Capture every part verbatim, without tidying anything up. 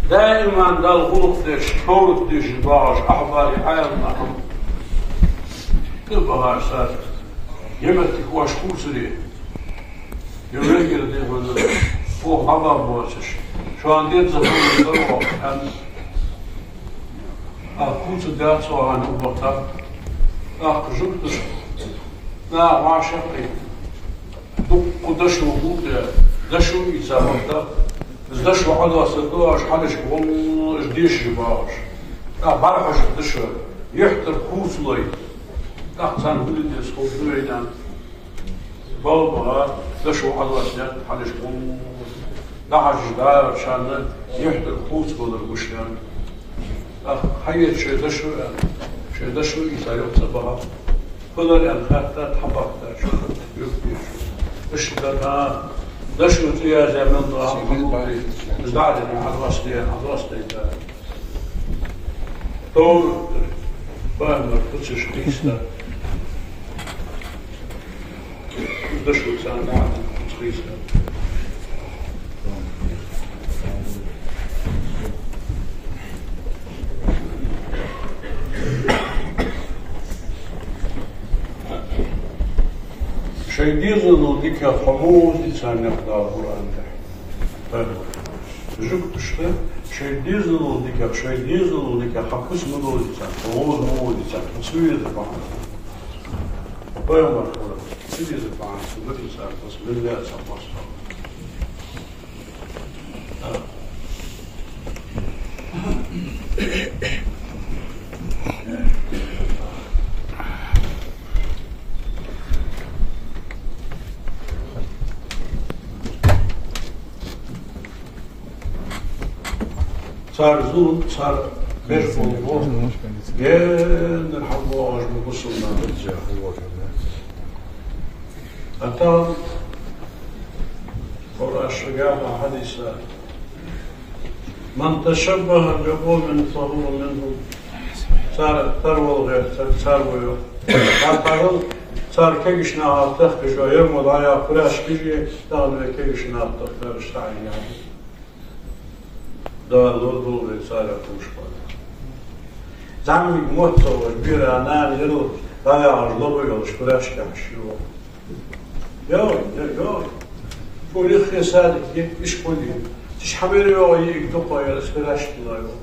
Даиман Далла гӀулакх деш, товрат деш доагӀаш ахьбари Ӏаьлам нах хьа тӀабахаш сар. Е меттиг оаш хувцаре, е вегар дехьа венна, оаха хьабаха боацаш, шоана деза хӀама дар оаха, аьнна. А хувцаргдац оаха, аьнна, укх баттах. ТӀаккха жугташа наха вӀашагӀкхийтта, дукха дошо хул тӀа, дошо ийца бахьан да. Из дошо Ӏодоссаргда оаш хьалхашка гӀолла, уж дешаш боагӀаш. ТӀаккха бӀарахьежаргда шо, юхьтара хувцалой. ТӀаккха царна хӀама деза хургда вайна. Балбаха дошо Ӏодоссадаьд хьалхашка гӀолла. ДӀахьежаш дӀаара шоана, юхьтара хувцабалар гуш, аьнна. ТӀаккха хьаэца шоай дошо, аьнна. Шоай дошо ийца юха цӀабаха. Хилар, аьнна, хаьттад, хьабахийтад шо. Юхатеха шо. Иштта да, дошо цӀи язъяь мел дола хӀама хьабоагӀий. Из дӀа а дина, Ӏодоссадаь, Ӏодоссадайтад. Товрат дар, пайхамар кхоачаш кхийста. Из дошо царна дӀа а дина, кхоачаш кхийста. Шоай дезалал дикагӀа хьо ма вовзий царна, яхад Дала Къуръан тӀа. Жугташта шоай дезалал дикагӀа, шоай дезалал дикагӀа хьа куц ма довзий царна, хьо вовза ма вовзий царна, хьо ца везар бахьан. Пайхамар хилар ца везар бахьан, ца везар царна, хьо мел лаьца хьо хьоаца. Цар зулам, цар беш бола бохам, геннара хьалбоагӀаш ба бусалба нах. ХӀаьта Къуръан чу яхача хьадиса: «من تشبه بقوم فهو منهم». Цар тара вала гӀерта, цар ва йоах. Цар тара, цар кагийча нахах тахкаш ва, ер мо дӀаяха фураьш хьийжа, тахан вай кагийча нахах тахкараш цхьа а яхаш. Дала лорадолда вай царех хулаш. ЗӀамига мотт ца ховш, бера нана, ерал дӀаяхаш лоба йолаш, фураьш кхаьчаш ю. Йой, йой, йой. Фу риххе садик е, иш кхули. Тиш хьамера йогӀа йиӀиг дукха яр, ас фураьш кхилла йоах.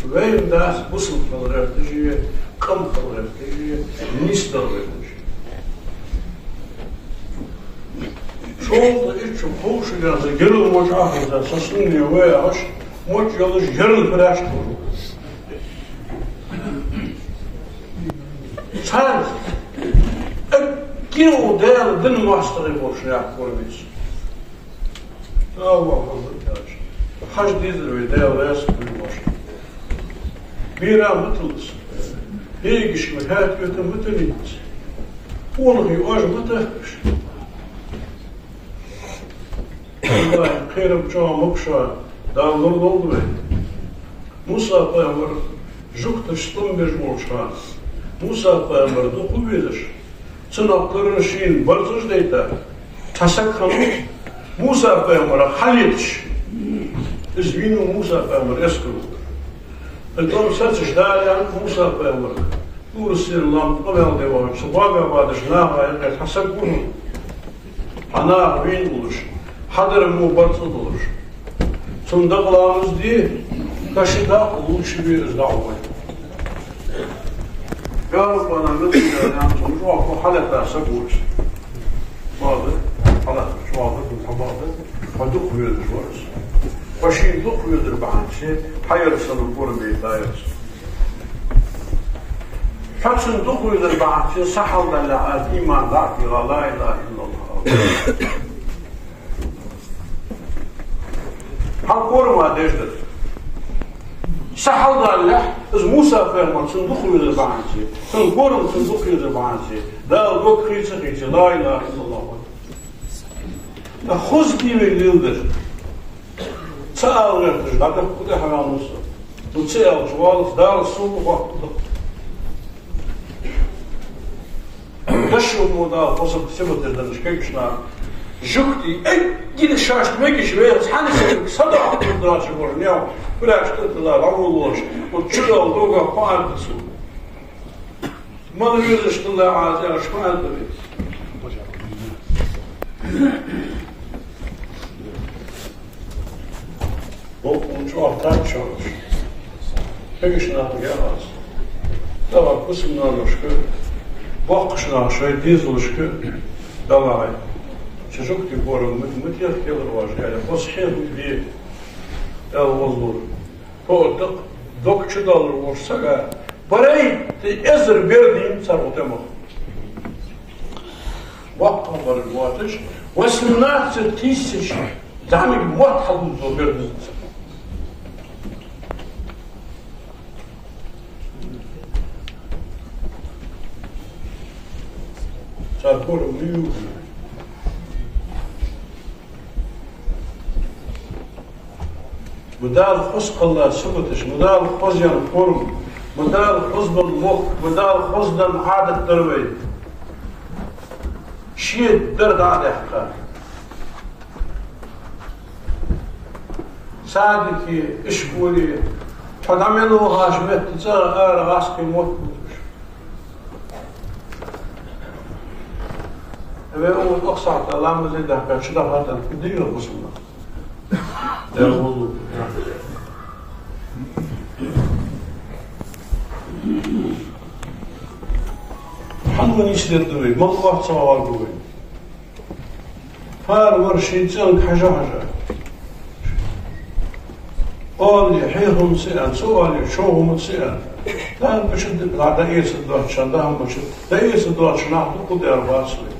Вайна дац бусалба хила гӀерташ а, къам хила гӀерташ а, нийсдала гӀерташ а. Шолта итт шу ховшагӀа са герал моча ахарца, со сунне вай ахаш, моча йолаш герал фураьш кхур. Царна эггара Даьла дина моастагӀий болаш наьха кормис. Аллаху акбар, аьлча. Хьажа дезар вай Даьла раьза хургйолаш. Бера ма тилла. Хьегашка ма хьаьта-кхета ма тилла. Къонахий оаш ма тахкаш. Валлахьи, кхерам чӀоагӀа ма ба шоана, Дала лорадолда вай. Муса пайхамар жугташца тӀом беш волча хана, Муса пайхамар дукха ва везаш, цунах карара шийна барзкъаш дайта цхьа саг хиннав Муса пайхамарах хьалеташ. Из вийнав Муса пайхамара эскаро. Из тӀом сецаш, Дала аьннад Муса пайхамарга: Тур-Сийна лам тӀа къамаьл де вахача, цу боабаь бадаш наха юкъе цхьа саг ва хьона, хьа наха вийна волаш, хьадар мо барзкъа долаш. Цунна дакъа ламаз де, кашамаш даккха, лучше ве из дӀа а вай. Я Раббана, мел вий, аьнна, цунна жоп лу: хьалетта саг ва из. Бакъда, хьалетта чӀоагӀа да, хьо бакъда, хьо дукха везаш вар из. Хьо шийна дукха везар бахьанца, хьа ер санна кормийтаяр из. Хьо цунна дукха везар бахьанца са хьалдаллалехь аз иман дӀа а тӀайийгӀа, ла илахӀа иллаллахӀ. Хьал корма деш дар. Са хьалдаллалехь, из Муса пайхамар цунна дукха везар бахьанца, цун корам цунна дукха везар бахьанца, Дала дог хийца-хийца, ла илахӀа иллаллахӀ. ТӀаккха хоза кеве леладер. Ца ала гӀерташ, дӀадаккха тӀехьа ваьннав со. Ну, ца аьлча, валлахӀи, Дала сога хӀоттаду. Дошо мо Дала хоза сибат дер да шоашка, кагийча наха. Жугтий, эггара шоашта мегаш веха, цхьанне сага садоаккхаргда Ночи бор нев, пряч тӀа тӀала гӀо волаш, вот чудал дога кхоар да цо. Мала везаш хилла Ӏа, аьлча, кхоар да веза. Бокъонца чӀоагӀа таччалаш. Хьегаш нах яхаш. Дала бусалба наношка, боккхача наха шоай дезалашка, Дала хьай. Цу жугтий боарам ма, ма тех келар ваш, аьле, хоза хьехам бе, аьле, вазлур. Тхо дакъа дог чудалар волча сага барайтта эзар бер дийна цар гӀо тӀа мах. Боккха бар воацаш, восемнадцать тысяч зӀамига мотт хьадувцаш бер дийна цар. Цар боарам ма ювцар. Ма Дала хоза кхелла саготаш, ма Дала хоза яьнна форма, ма Дала хоза бенна мохк, ма Дала хоза денна Ӏадат дар вай. Шедар дӀа а даьккха. Садике, ишколе, тхо дӀа мел вахача метта цӀагӀа ара гӀазкхий мотт бувцаш. Вай укх сахьата ламаз даккха чудахар тӀа кхы дийгӀа бусалба нах. ХӀана нийсдергда вай? Мала вац ца варгва вай? ХӀара вар ший цӀенга хьажа-хьажа. Оале, хьехамца аьнна, ца оале, човхамца аьнна. Дала мича дӀа, дӀаэца доацаш, дӀа хӀама мича, дӀаэца доацаш нах дукха дар бац вай.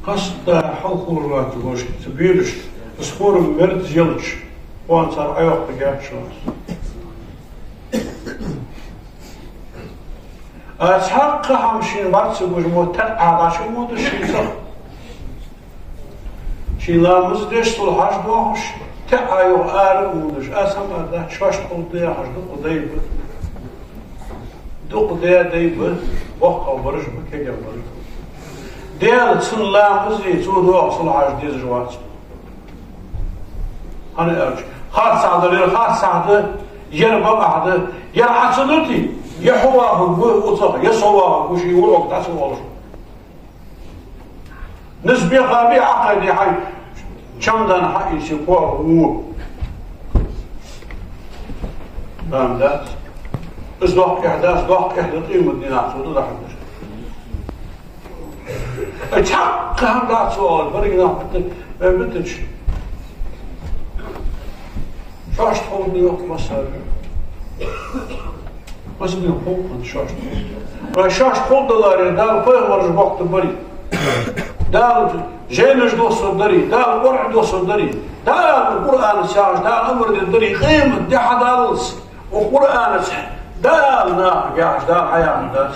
Къаьстта хьалхара латташ, ца бераш, из форма мерза елча, кхоана цар Ӏойоаккхаргьяц шоана. А цхьаккха хӀама шийна бац ца гуш мо, таьӀа дӀачу а водаш шийна цӀагӀа. Ший ламаз деш, сулхьаш доахаш, таьӀа юха ара а водаш, аз хӀама дац, шоашта ховргда яхаш, дукха дай ба. Дукха даь дай ба, боккхагӀбараш ба, кегагӀбараш ба. Даьла цун ламаз а, цо доаха сулхьаш дезаш вац. ХӀана аьлча, харцахьа дар, ер харцахьа да, ер бакъахьа да, ер Ӏа ца дути, е хьо вахаргва укх цӀагӀа, е со вахаргва, ший вуруг дӀа ца волаш. Низ беха бе, Ӏокхайде хьай чамдан хьаийце, кхоа ву. Дам дац. Из доккха тӀехьа дац, доккха тӀехьа да къематдийнахьа цо дӀадахьаргда. Ай, цхьаккха хӀама дац оалаш, берригаш нах бита, э, битача. Шоашта ховргда йоах массане. Массане ховргда шоашта. Вай шоашта ховргдаларе, Дала пайхамараш боахийтаргбари. Дала жайнаш доссаргдари, Дала КъорӀа доссаргдари. Дала Къуръанаца яхаш, Дала амар дергдари, къематди хьадаллалца. Укх Къуръанаца Дала нахага яхаш, Дала хьаяхар дац.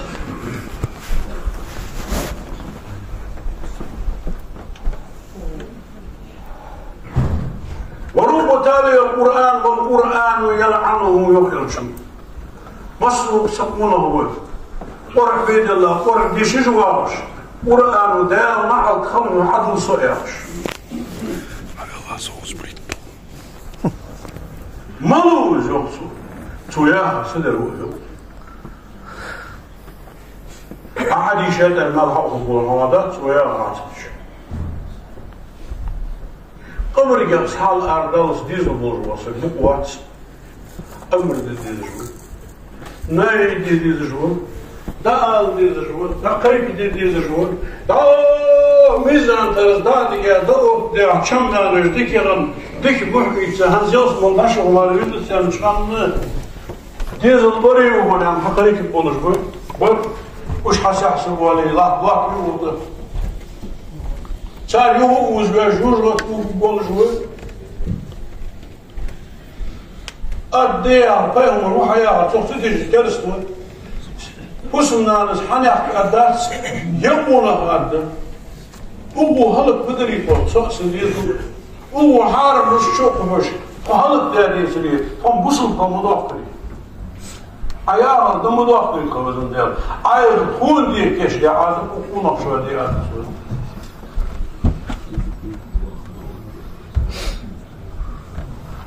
ورب تالي القرآن والقرآن يلعنه, йоах Элчано. Массаволча саго къонах ва, КъорӀа бе делла, КъорӀа дешаш вагӀаш, Къуръано Даьла наӀалт хилар хьадувл со, яхаш. Малав из, йоах цо? Цо яхар ца дер ва, йоах. Ӏа хьадийшар тӀера мел хьаухаш бола хӀама дац, цо яхар Ӏа ца дийша. Къамаргахьа хьал арадаллалца дезал болаш вола саг мукъа вац. Амар де дезаш ва. НаӀи де дезаш ва. ДӀаала дезаш ва. ДӀакхайкаде дезаш ва. ДӀа мизан тараза дӀа а дигахь, дӀа а оттадаь, чамданаш дикагӀа, дика мухь ийца, хӀанз ялсмала дӀачугӀа вала веза царна чхьанна. Дезал барий укхо аьнна, хьакхайкаргболаш ба. Бар. Уж хьасехьа са вале, латт латт ву укхо. Цар юха а узавеш, жожагӀате вугаргболаш ва. Аргда яхар, пайхамар ва хьаяхар, цох ца тешаш кераста ва. Бусалба нанас хьанехк аргдац, е къонах аргда. Укхо хӀалакдаьдарий тхо, со а са дезал. Укхо хьарам рузкъа чу а кхухьаш, тхо хӀалакдаь дезале, тхо бусалба хила ма доахкарий. Ӏа яхар да ма доахкарий тхо, везан Даьла. Ӏа яхар тхона де кийчдаь Ӏа да, укх къонахчоа де Ӏа да.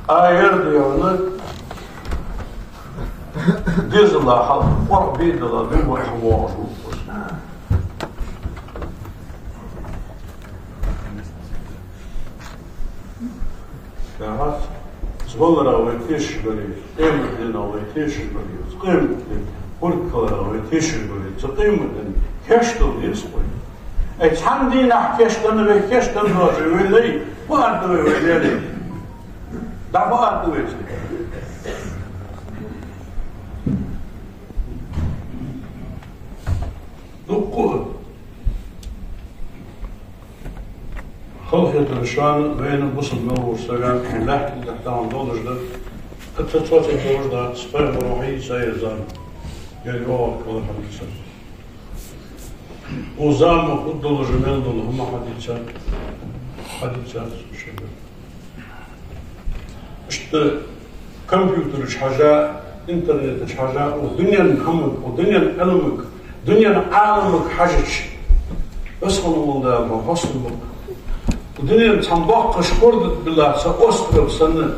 Ӏа ер дегӀана дезала хьалха къоркъ бе дала, бе бахьа воагӀаш ву. Яхац, цу балара вай тешаш бале, къематдийнах вай тешаш бале, цу къематдийнахьа хургхиларах вай тешаш бале, цу къематдийнахьа кийчдала деза вай. Ай, цхьан дийнахьа кийчденна вай, кийчденна доацаш вай лай, фу аргда вай вай леле? ДӀа фу аргда вай цу? Дукха халахетар шоана, вайна, бусалба мел волча сага, лаьттан тӀа тахан долаш да, кхы цхьа цо долаш да, пайхамара хьийца ер зама, ер йоагӀаргхилар хьадийцар. Укх замах хургдолаш мел дола хӀама хьадийцар, хьадийцар шоана. Иштта компьютера чу хьажа, интернета чу хьажа, укх дунен хӀамага, укх дунен Ӏилмага, дунен Ӏаламага хьажача, веза хинна вола Дала ма хьостанбу. Укх дунен цхьан боккхача хургда биллар цхьа остров санна,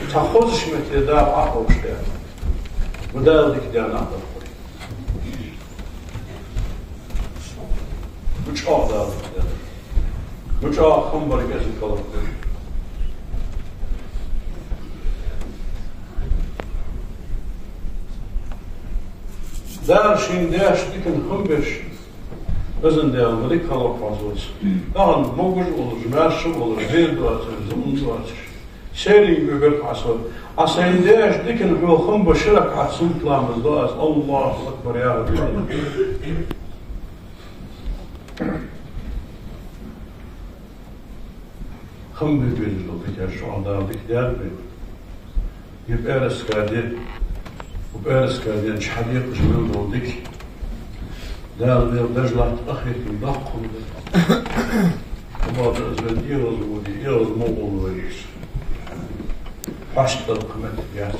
цхьа хозача метте Дала Ӏоховшадаьд. Ма Дала дика даьннад вай. Ма чӀоагӀа Дала дика даьд. Ма чӀоагӀа хам бар кӀезига хилар. Дала шийна даьча дикан хам беш, везан Даьла, ма дика хилва хьоазоца. Тахан могаш а волаш, маьрша а волаш, зер доацаш, зулам доацаш. Сайранга вигар Ӏа со. Ӏа сайна даьча дикан хьо хам беш, ши ракаӀат суннат ламаз ду аз. Аллаху акбар, я Рабби. Хам бе безаш дола дикаш чӀоагӀа Дала дика даьд вайна. Ер пӀаьраска ди, укх пӀаьраска ден чу хьадекъаш мел дола дика. Дала вайна деш латта къахетам доккха хургда. Укхаза из вайна эгӀаз воде, эгӀаз ма гӀолла вай из. Хьашт дала кхы моттиг яц.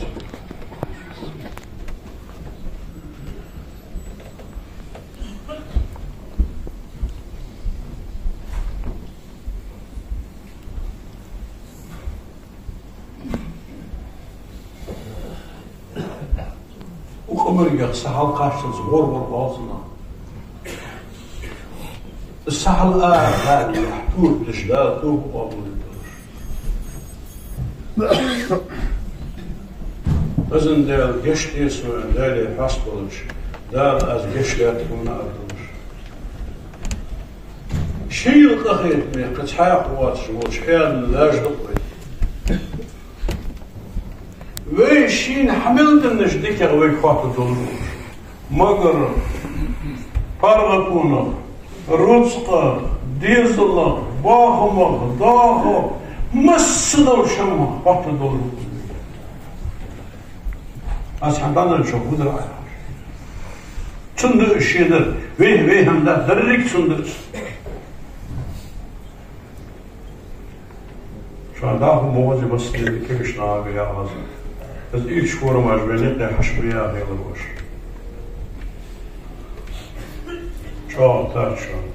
Укх къамаргех са хьалкхаччалца гӀор-гӀор оал цунах. Са хьал ара хьадехьа, тоба деш, Дала тоба къоабалдергдолаш. Везан Даьла, гешт де сона, Даьлага хьоастаболаш, Дала аз гешт даьд хьона аьнна долаш. Шийла къахетаме кхы цхьаккха воацаш волча Ӏаьлимна лаьш да-кх вай. Вай шийна хьа мел деннача диках вайга хоаттаргдолаш ва. Магарах, паргӀатонах, рузкъах, дезалах, бахамах, дохах, массадолча хӀамах хоаттаргдолаш ва. Аз хьа дӀанан чу гудар Ӏа. Цунна да из шедар, вай, вай хӀама дац, деррига цунна да из. Шоана дӀахо ма гӀоза массане кегийча нахага яхар аз. Из ийрча хӀорамаш вайна юкъе хьаьша ма яха хилар оаш. ЧӀоагӀа тара шоана.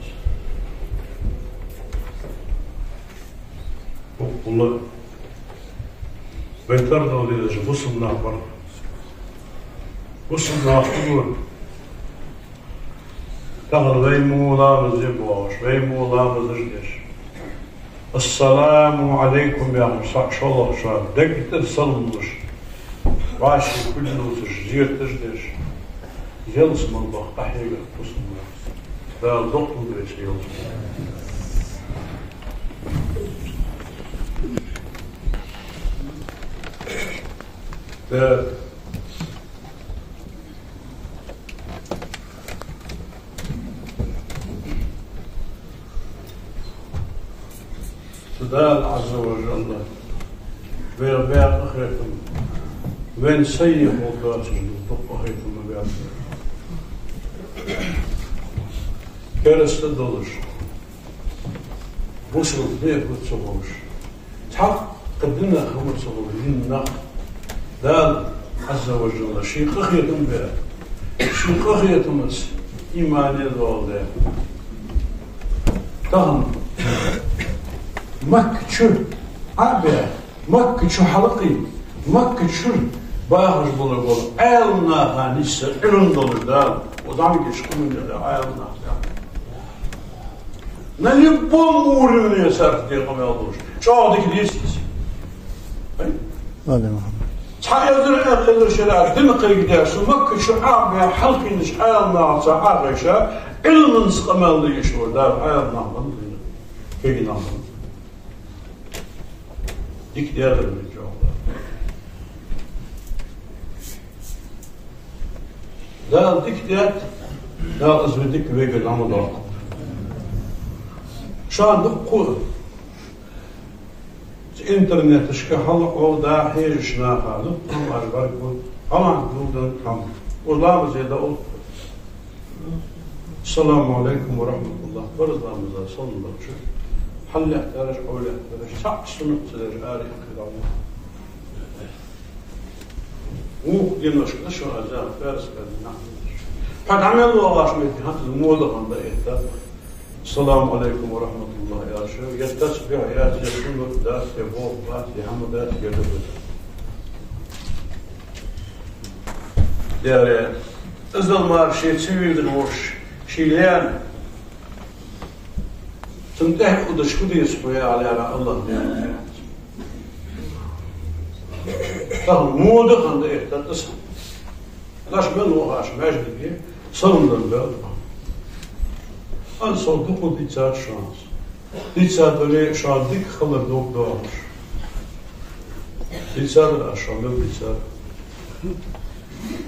Боккъала вай тардала дезаш бусалба нах бар. Бусалба нах хургвар. Тахан вай мо ламаз де боагӀаш, вай мо ламазаш деш. Ассаламу Ӏалайкум яхаш, саг шоллагӀа шоана дег тӀара салам луш, вӀаший кулг лувцаш, зерташ деш, ялсмала баха къахьегар бусалба нах. Дала доккхал дойла ялсмала. Да. Цу Дала Ӏазза ва жалла вайх баь къахетам, вайна сайна хьал доацаш дола дукха къахетам ма баьб. Кераста долаш, бусалба ди хургца ховш, цхьаккха дина хӀама ца ховш, дина нах, Дала Ӏазза ва жалла ший къахетам баь, ший къахетамца имане доаладаь. Тахан Макка чу Ӏо а баь, Макка чу хьалкхийна, Макка чура бахаш болаш бола Ӏаламнаха нийсса Ӏилма долаш Дала, укх заман чу къаман Ӏаламнах. На любом уровне царца декъамел долаш. ЧӀоагӀа дика деза из. Али Мухьаммад. Цхьа эзар, ткъаь эзар шера дин кхайкадеш, Макка чу Ӏабе хьалкхийнача Ӏаламнахаца Ӏахайша, Ӏилманца къамаьл де йиш йолаш Дала Ӏаламнах беннаб, кагий нах беннаб. Дика даьдар вай чӀоагӀа. Дала дика даьд, Дала из вай дика вайгара дӀа ма доаккхалда. Шоана дуккха интернеташка хьалъоагӀа да хьежаш наха, дуккха хӀамаш бӀаргагу, хӀаман гулдан хӀама. Укх ламазе дӀаоттар. السلام عليكم ورحمة الله. Парз ламаза салам луча, хьаллаьттараш, Ӏолаьттараш, цхьаккха суннат ца деш, ара яхкхар Ӏа. Вукх диношка да шо азан, парз кадинах. Пхьа дӀа мел лоагӀаш метте хӀанз мода хинна дӀаэттад. السلام عليكم ورحمة الله аьлча, е тасбихь яц, е суннат дац, е болх бац, е хӀама дац, е дагад. Дера, иззал мара ше ца везаш волаш, ший лаьна, цун тӀехьа удаш фу деза хьо яхалара, АллахӀ дера. Тахан мода хинна дӀаэттад из. Нах мел вахаш маьждиге салам дар бел. Аз со дукха дийцад шоана. Дийцад вале, шоана дика хилар дог доагӀаш. Дийцад аз шоана, мел дийцад.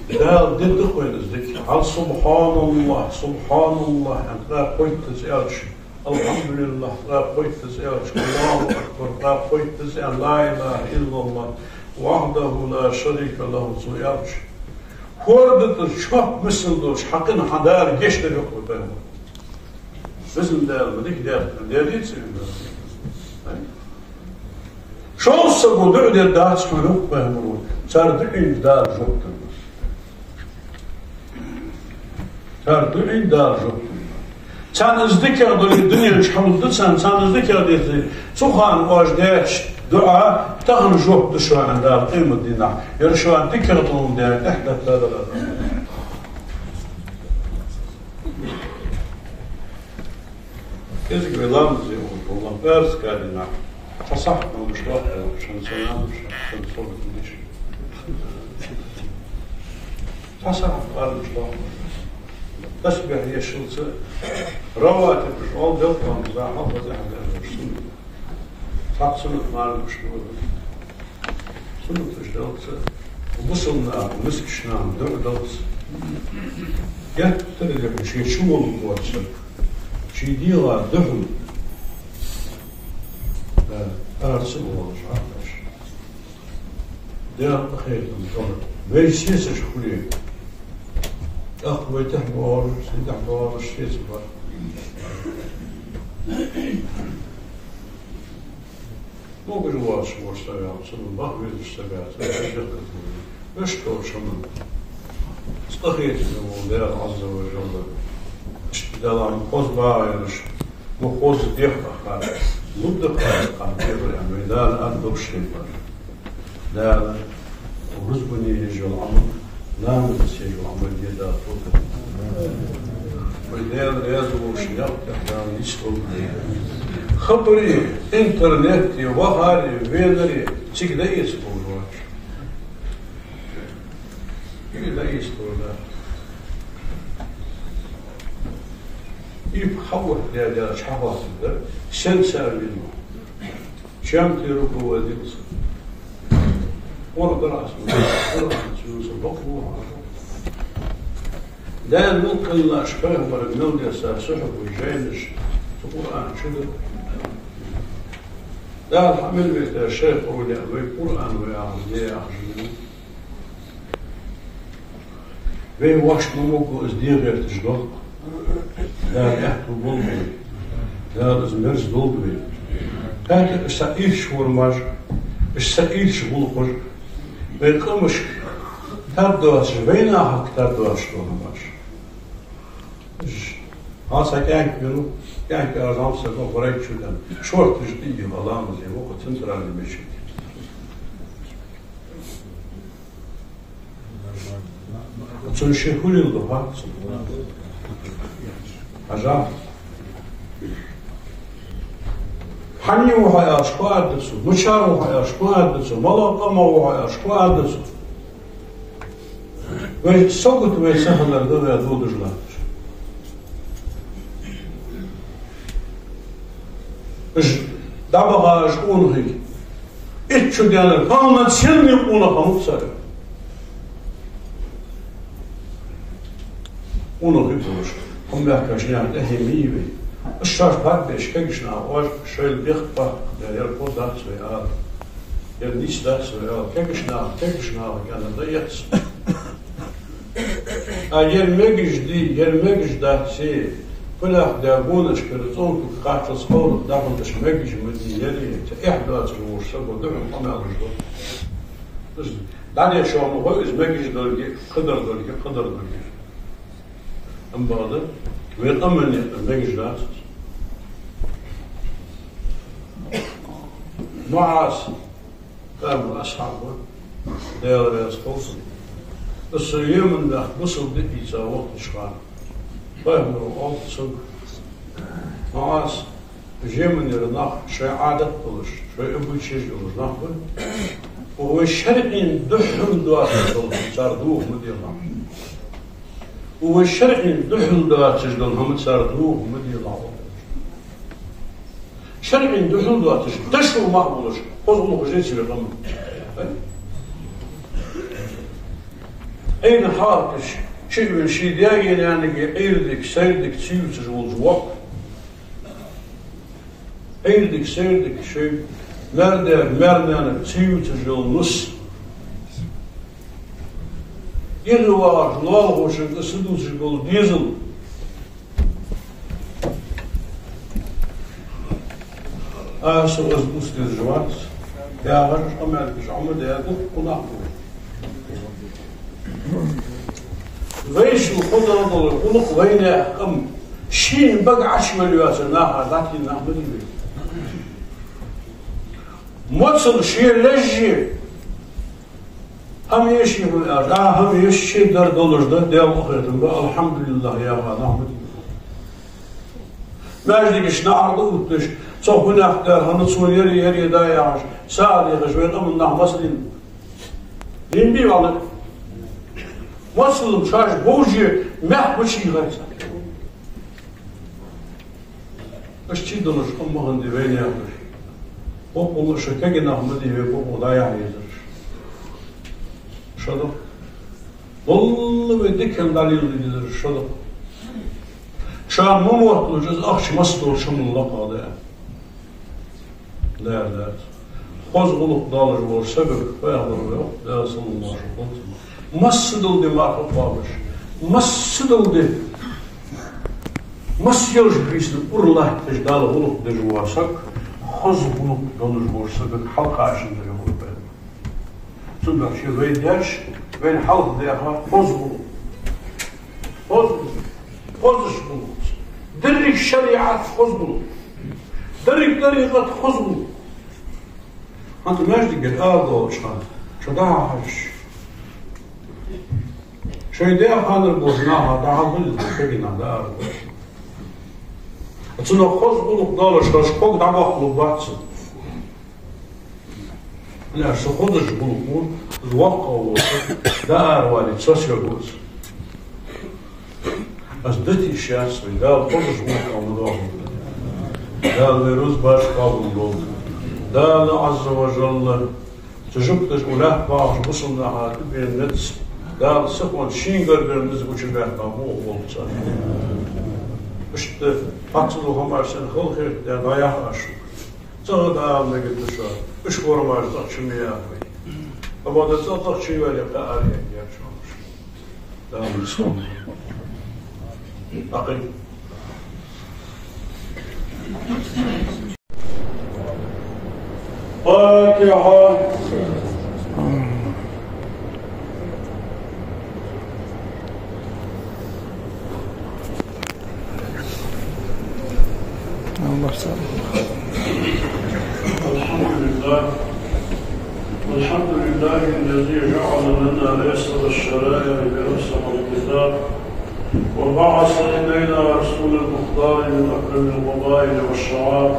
Дала дергда-кх вайна из дика. Хьал «СубхьаналлахӀ, субхьаналлахӀ» аьнна ткъаь кхойттаза аьлча, «АлхьамдулиллахӀ» ткъаь кхойттаза аьлча, «АллахӀу акбар» ткъаь кхойттаза аьнна, «لا إله إلا الله وحده لا شريك له» цо аьлча, хӀорда тӀара чоп миссел долаш хьакхийна хьа Дала гешт дар, йоах вай Пайхамара. Везан Дала, ма дика даьд хьона, даьдий цо? Шовзткъа саго дуӀа дергдац хьона, йоах Пайхамара, цар дуӀайна Дала жоп лургба. Цар дуӀайна Дала жоп лургба. Царна из дикагӀа дале, дунен чу хьалургда царна, царна из дикагӀа дале, цу хана оаш деча дуӀа тахан жоп да шоана Дала къематдийнахьа. Ер шоана дикагӀа долга Дала тӀехьа даттадар. Кӏезига вай ламаз де ухаш, валлахӀи, парз кадинах. Цхьа сахьат ламаз дохк, шун ца ламаз, шун ца ламаз деш. Цхьа сахьат ламаз дохк. Тасбихь ешалца, раватиб уж, ол делкъа ламаз, хьалха тӀехьа ламаз, суннат. Цхьацца суннат ламаз дохк. Суннаташ далца, бусалба наха, мискача наха дуӀа далца. Геттара лерхӀа ший чу волга воацар, ший дегӀа духьал, да, ара ца воалаш, Ӏохайша. Даьла къахетам хилда вай сесаш хуле. ТӀаккха вай тӀехьа боагӀараш, шоай тӀехьа боагӀараш сеца бар. Могаш воацаш вола саг, цунна баха везаш саг, цунна дехкат вуй. Вешта волча хӀаман къахетаме вола Даьла Ӏазза ва жалла. Иштта Даьла хоза багӀаш, ма хоза дехкахар, луддахар, кхана дехар, вай Дала ад догаш хилар. Дала рузбане еш йола Ӏамал, ламаза еш йола Ӏамал де Дала тхона. Вай Даьла раьза волча наькъа тӀа Дала нийсдолда. Хабари, интернети, вахари, венари цига дӀаэца болаш вац. Цига дӀаэца болаш вац. Ипа хьавахта даьлча хьахоссаргда, сенца венав. Чем ты руководился? Къуръан дар аз, Къуръан аз, Юсуп, бакъ ва. Дала мел кхеллача пайхамарга мел дессача сухьуфаш, жайнаш, цу Къуръан чу да. Дала хьа мел вайтар шайх овлияъ вай Къуръан ва яхаш, де яхаш. Вай воашта ма могга из де гӀерташ долга. Дала аьттув болба вай. Дала из мерза долда вай. ХӀаьта уж са ийрча формаш, уж са ийрча гӀулакхаш, вай къамашка тара доацаш, вай нахага тара доацаш дола хӀамаш. Уж, хьа са кӀаьнк венав, кӀаьнк ара зӀамсаг ва, барайт чу тӀа, шортта уж тӀайийха ламаз де вокха центральни мечети. Цун ший хӀулил ду, хьа? Хьажа. Хьанна ва хьо аьлча, кхоадда цо. Мичара ва хьо аьлча, кхоадда цо. МалагӀча къамах ва хьо аьлча, кхоадда цо. Вай сагота вай ца хилар да вай додаш латташ. Уж дӀабаха уж къонахий. Итт шу даьннар полноценный къонах хиннаб цар. Къонахий болаш. Хьо мехкаш наьха тӀехье ма йий вай. Уж шоаш бӀаргабайча кагийча наха оаш шоайла бехк баккха, ер кхо дац вай ала. Ер нийса дац вай ала. Кагийча наха, кагийча наха кӀаьнара дӀаэц. А ер мегаш дий, ер мегаш дац, кулах даь гонашкара цӀонкуг кхаччалца ховрах даха деш мегаш ма дий ер, цу эхь доацаш волаш саго духьал къамаьлаш ду. ДӀадешаш ма хой из мегаш долга, кхыдар долга, кхыдар долга. Ам бакъда, вай къаман никъ мегаш дац. МуӀаз. Пайхамара асхьаб ва, Даьла раьза хилва цунна. Из Йеменах бусалба диъ ийца вахача хана, пайхамара оал цунга: «МуӀаз, Йеменера нах шоай Ӏадат долаш, шоай обычаеш долаш нах ба. Укх вай шарӀан духьал доацаш дола хӀама цар дувха ма делахь. Укх вай шарӀан духьал доацаш дола хӀама цар дувха ма делахь». ШарӀан духьал доацаш, дошо мах болаш, хоза гӀулакхаш ца ве къам. Ӏийна хьалхашка, шиъ вена ший даьгеи наьнагеи Ӏуйре дика, сайре дика ца ювцаш волча воккха. Ӏуйре дика, сайре дика ший маьр-даьга, маьр-наьнага ца ювцаш йола нус. Иргъа вагӀаш лоалахошка са дувцаш бола дезал. Аз со из бус дезаш вац, яхаш, къамаьл деш Ӏомадаьд дуккха нах ба. Вай шийла хоза дола гӀулакх вайнаьха къам шийна бага Ӏочуйолла йоацар наха дӀатийна нах ма дий вай. Моцал ше лежа хӀама еш йий хьона аьлча, а, хӀама еш ше дар долаш да, Даьла къахетам ба, алхьамдулиллахӀ яха нах ма дий. Маьждиге наӀар дӀаотташ, цох гӀулакх дар, хӀана цо яр, яр, да яхаш, сагӀа дехаш вай къаман нах масала дин бий валар. Масала шоаш бовше мехка гучайийхай цар. Уж чудолаш къам ма хиннадий вайнаьха. Бокъонца шо кагий нах ма дий вай, бокъо дӀаяхьа езараш. Шо да. Валлахӏи, вай дика хӀама дӀалелде дезараш шо да. Шоана ма мотталуш из ахча масса долча хӀаман лакха да. Даьра дац. Хоза гӀулакх долаш волча сагага пайхамара йоах, Даьла салам-моаршал хилда цунна, масса дола ди марха кхоабаш, масса дола ди, масса йолча бийсан ура латташ Далла гӀулакх деш вола саг, хоза гӀулакх долаш волча сагага хьалкхоачашдергда йоах пайхамара. Цудухьа вай деш, вайна хьалха даьха хоза гӀулакх. Хоза гӀулакх. Хозача гӀулакхаца. Деррига шариӀат хоза гӀулакх. Деррига тӀарикъат хоза гӀулакх. ХӀанз маьждигера ара доалача хана, шо дӀа-хьа хьажаш, шоай даь ханара болча наха дӀахьалхалийла, кагий нах дӀаара долаш. Цунах хоза гӀулакх долаш хилча, ког дӀабоаккхалургбац цун. Аьлча, со хозача гӀулакха, из воккхагӀа волча, дӀааравалийта со соьгоца. Аз дати шаьц вай, Дала хозача гӀулакха ма доахалда. Дала вай рузбаш къоабал долда. Дала Ӏазза ва жалла цу жугташа лаьтта багӀача бусалба наха тӀабена низ, Дала сихонца шийгара бена низ гучабаьккха болх болба царна. Иштта хьацца дола хӀамаш санна халахетта дӀаяхьа шуга. ЦӀагӀа дӀаала мегаргда шо, уж формаш цӀагӀа чу ма яхай. Амма да цӀагӀа чу йоалае кхаьара яхаш. Дала мискал. Акъий. Фатихьа. الحمد لله. الحمد لله الذي جعل لنا أيسر الشرائع بأفصح الكتاب، وبعث إلينا رسول المختار من أكرم القبائل والشعاب،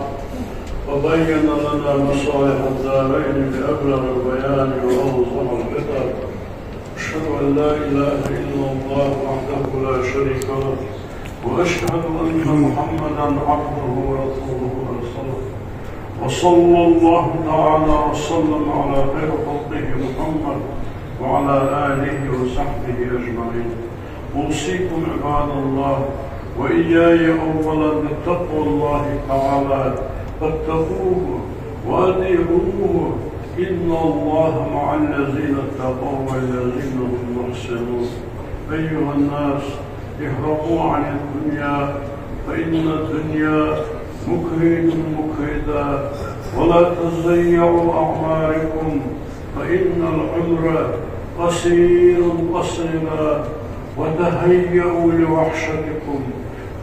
وبين لنا مصالح الدارين بأبلغ البيان وأوضح الخطاب. أشهد أن لا إله إلا الله وحده لا شريك له، وأشهد أن محمدا عبده ورسوله أرسله. وصلى الله تعالى وسلم على خير خلقه محمد وعلى آله وصحبه أجمعين. أوصيكم عباد الله وإياي أولا بتقوى الله تعالى، فاتقوه وأطيعوه، إن الله مع الذين اتقوا والذين هم محسنون. أيها الناس، اهربوا عن الدنيا، فإن الدنيا مكرية مكرية، ولا تضيعوا أعماركم، فإن العمر قصير قصير، وتهيئوا لوحشتكم،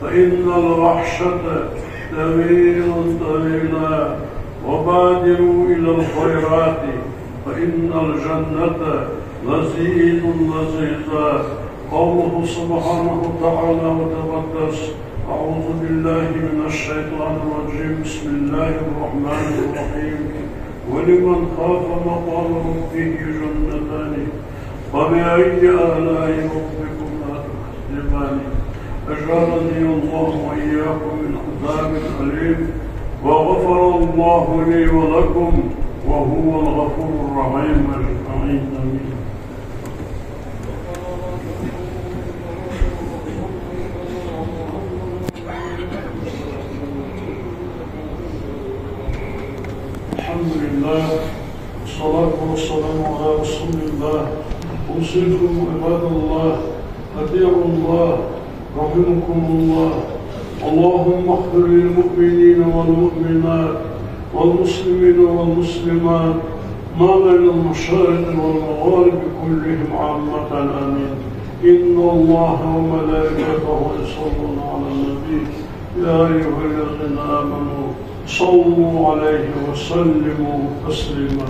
فإن الوحشة طويل طويلة، وبادروا إلى الخيرات، فإن الجنة لذيذ لذيذة. قوله سبحانه وتعالى وتقدس: أعوذ بالله من الشيطان الرجيم. بسم الله الرحمن الرحيم. ولمن خاف مقام ربه جنتان، فبأي آلاء ربكما تكذبان؟ أجارني الله وإياكم من عذاب أليم، وغفر الله لي ولكم، وهو الغفور الرحيم. أجمعين، آمين. الحمد لله، والصلاة والسلام على رسول الله. أوصيكم عباد الله، أطيعوا الله، رحمكم الله. اللهم اغفر للمؤمنين والمؤمنات والمسلمين والمسلمات ما بين المشارق والمغارب كلهم عامة، آمين. إن الله وملائكته يصلون على النبي، يا أيها الذين آمنوا صلوا عليه وسلموا تسليما.